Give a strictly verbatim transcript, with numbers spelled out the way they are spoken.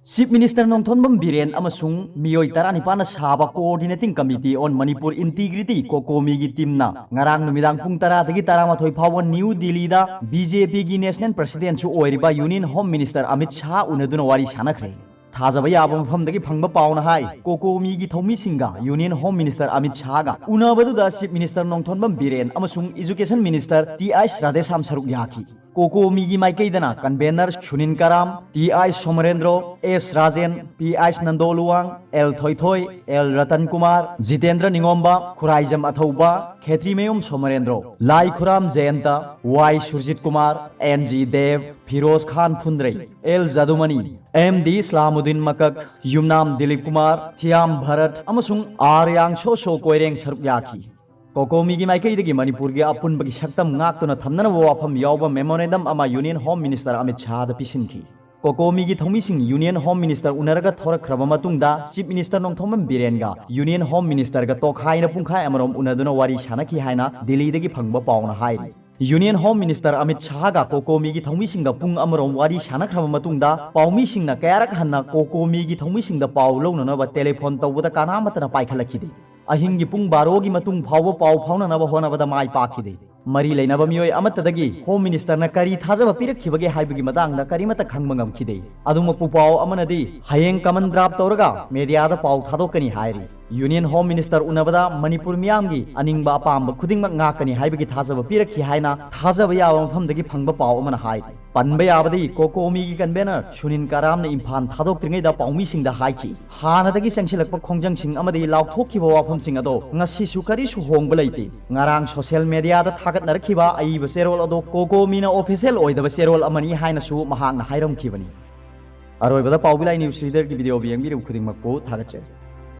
Chief Minister Nongthombam Biren ꯑꯃꯁꯨꯡ ꯃꯤꯑꯣꯏ ꯇꯔꯥꯅꯤꯄꯥꯟꯅ ꯁꯥꯕ Coordinating Committee on Manipur Integrity, COCOMI ꯒꯤ ꯇꯤꯝꯅ ꯉꯔꯥꯡ ꯅꯨꯃꯤꯗꯥꯡ ꯄꯨꯡ ꯇꯔꯥꯗꯒꯤ ꯇꯔꯥꯃꯥꯊꯣꯏ ꯐꯥꯎꯕ ꯅ꯭ꯌꯨ ꯗꯤꯜꯂꯤꯗ BJP ꯒꯤ National President ꯁꯨ ꯑꯣꯏꯔꯤꯕ Union Home Minister Amit Shah ꯎꯅꯗꯨꯅ ꯋꯥꯔꯤ ꯁꯥꯟꯅꯈ꯭ꯔꯦ꯫ ꯊꯥꯖꯕ ꯌꯥꯕ ꯃꯐꯝꯗꯒꯤ ꯐꯪꯕ ꯄꯥꯎꯅ ꯍꯥꯏ, COCOMI ꯒꯤ ꯊꯧꯃꯤꯁꯤꯡꯒ Union Home Minister Amit ꯁꯥꯍꯒ ꯎꯅꯕꯗꯨꯗ Chief Minister Nongthombam Biren ꯑꯃꯁꯨꯡ Education Minister T I Radheshyam ꯁꯔꯨꯛ ꯌꯥꯈꯤ꯫ COCOMI ꯒꯤ ꯃꯥꯏꯀꯩꯗꯅ convener Sunil Karam, T I Somarendro, S Rajen, P I Nandoluwang, L Thoithoi, L Ratan Kumar, Jitendra Ningomba, Khuraijam Athouba, Khetrimayum Somarendro, Laikhuram Jayanta, Y Surjit Kumar, N G Dev, Firoz Khan Phundrei, L Jadumani, M D Islamuddin Makak, Yumnam Dilip Kumar, ꯊꯤꯌꯥꯝ ꯚꯔꯠ ꯑꯃꯁꯨꯡ ꯑꯥꯔ ꯌꯥꯡꯁꯣꯁꯣ ꯀꯣꯏꯔꯦꯡ ꯁꯔꯨꯛ ꯌꯥꯈꯤ꯫ COCOMI ꯒꯤ ꯃꯥꯏꯀꯩꯗꯒꯤ ꯃꯅꯤꯄꯨꯔꯒꯤ ꯑꯄꯨꯟꯕꯒꯤ ꯁꯛꯇꯝ ꯉꯥꯛꯇꯨꯅ ꯊꯝꯅꯅꯕ ꯋꯥꯐꯝ ꯌꯥꯎꯕ memorandum ꯑꯃ Union Home Minister Amit ꯁꯥꯍꯗ ꯄꯤꯁꯤꯟꯈꯤ꯫ COCOMI ꯒꯤ ꯊꯧꯃꯤꯁꯤꯡ Union Home Minister ꯎꯅꯔꯒ ꯊꯣꯔꯛꯈ꯭ꯔꯕ ꯃꯇꯨꯡꯗ Chief Minister Nongthombam ꯕꯤꯔꯦꯟꯒ Union Home Minister ꯒ ꯇꯣꯈꯥꯏꯅ ꯄꯨꯡꯈꯥꯏ ꯑꯃꯔꯣꯝ ꯎꯅꯗꯨꯅ ꯋꯥꯔꯤ ꯁꯥꯟꯅꯈꯤ ꯍꯥꯏꯅ ꯗꯤꯜꯂꯤꯗꯒꯤ ꯐꯪꯕ ꯄꯥꯎꯅ ꯍꯥꯏꯔꯤ꯫ Union Home Minister Amit ꯁꯥꯍꯒ COCOMI ꯒꯤ ꯊꯧꯃꯤꯁꯤꯡꯒ ꯄꯨꯡ ꯑꯃꯔꯣꯝ ꯋꯥꯔꯤ ꯁꯥꯟꯅꯈ꯭ꯔꯕ ꯃꯇꯨꯡꯗ, ꯄꯥꯎꯃꯤꯁꯤꯡꯅ ꯀꯌꯥꯔꯛ ꯍꯟꯅ COCOMI ꯒꯤ ꯊꯧꯃꯤꯁꯤꯡꯗ ꯄꯥꯎ ꯂꯧꯅꯅꯕ telephone ꯇꯧꯕꯗ ꯀꯅꯥꯃꯠꯇꯅ ꯄꯥꯏꯈꯠꯂꯛꯈꯤꯗꯦ꯫ ꯑꯍꯤꯡꯒꯤ ꯄꯨꯡ ꯕꯥꯔꯣꯒꯤ ꯃꯇꯨꯡ ꯐꯥꯎꯕ ꯄꯥꯎ ꯐꯥꯎꯅꯅꯕ ꯍꯣꯠꯅꯕꯗ ꯃꯥꯏ ꯄꯥꯛꯈꯤꯗꯦ꯫ ꯃꯔꯤ ꯂꯩꯅꯕ ꯃꯤꯑꯣꯏ ꯑꯃꯠꯇꯗꯒꯤ Home Minister ꯅ ꯀꯔꯤ ꯊꯥꯖꯕ ꯄꯤꯔꯛꯈꯤꯕꯒꯦ ꯍꯥꯏꯕꯒꯤ ꯃꯇꯥꯡꯗ ꯀꯔꯤꯃꯠꯇ ꯈꯪꯕ ꯉꯝꯈꯤꯗꯦ꯫ ꯑꯗꯨꯃꯛꯄꯨ, ꯄꯥꯎ ꯑꯃꯅꯗꯤ ꯍꯌꯦꯡ common draft ꯇꯧꯔꯒ media ꯗ ꯄꯥꯎ ꯊꯥꯗꯣꯛꯀꯅꯤ ꯍꯥꯏꯔꯤ꯫ Union Home Minister ꯎꯅꯕꯗ ꯃꯅꯤꯄꯨꯔ ꯃꯤꯌꯥꯝꯒꯤ ꯑꯅꯤꯡꯕ ꯑꯄꯥꯝꯕ ꯈꯨꯗꯤꯡꯃꯛ ꯉꯥꯛꯀꯅꯤ ꯍꯥꯏꯕꯒꯤ ꯊꯥꯖꯕ ꯄꯤꯔꯛꯈꯤ ꯍꯥꯏꯅ ꯊꯥꯖꯕ ꯌꯥꯕ ꯃꯐꯝꯗꯒꯤ ꯐꯪꯕ ꯄꯥꯎ ꯑꯃꯅ ꯍꯥꯏꯔꯤ꯫ ꯄꯟꯕ ꯌꯥꯕꯗꯤ, COCOMI ꯒꯤ convener ꯁꯨꯅꯤꯜ ꯀꯔꯥꯝꯅ ꯏꯝꯐꯥꯜ ꯊꯥꯗꯣꯛꯇ꯭ꯔꯤꯉꯩꯗ ꯄꯥꯎꯃꯤꯁꯤꯡꯗ ꯍꯥꯏꯈꯤ, ꯍꯥꯟꯅꯗꯒꯤ ꯆꯪꯁꯤꯜꯂꯛꯄ ꯈꯣꯡꯖꯪꯁꯤꯡ ꯑꯃꯗꯤ ꯂꯥꯎꯊꯣꯛꯈꯤꯕ ꯋꯥꯐꯝꯁꯤꯡ ꯑꯗꯣ ꯉꯁꯤꯁꯨ ꯀꯔꯤꯁꯨ ꯍꯣꯡꯕ ꯂꯩꯇꯦ꯫ ꯉꯔꯥꯡ social media ꯗ ꯊꯥꯒꯠꯅꯔꯛꯈꯤꯕ ꯑꯏꯕ ꯆꯦꯔꯣꯜ ꯑꯗꯣ COCOMI ꯅ official ꯑꯣꯏꯗꯕ ꯆꯦꯔꯣꯜ ꯑꯃꯅꯤ ꯍꯥꯏꯅꯁꯨ ꯃꯍꯥꯛꯅ ꯍꯥꯏꯔꯝꯈꯤꯕꯅꯤ꯫ ꯑꯔꯣꯏꯕꯗ ꯄꯥꯎꯕꯤꯂꯥꯏ news reader ꯒꯤ video ꯌꯦꯡꯕꯤꯔꯤꯕ ꯈꯨꯗꯤꯡꯃꯛꯄꯨ ꯊꯥꯒꯠꯆꯔꯤ꯫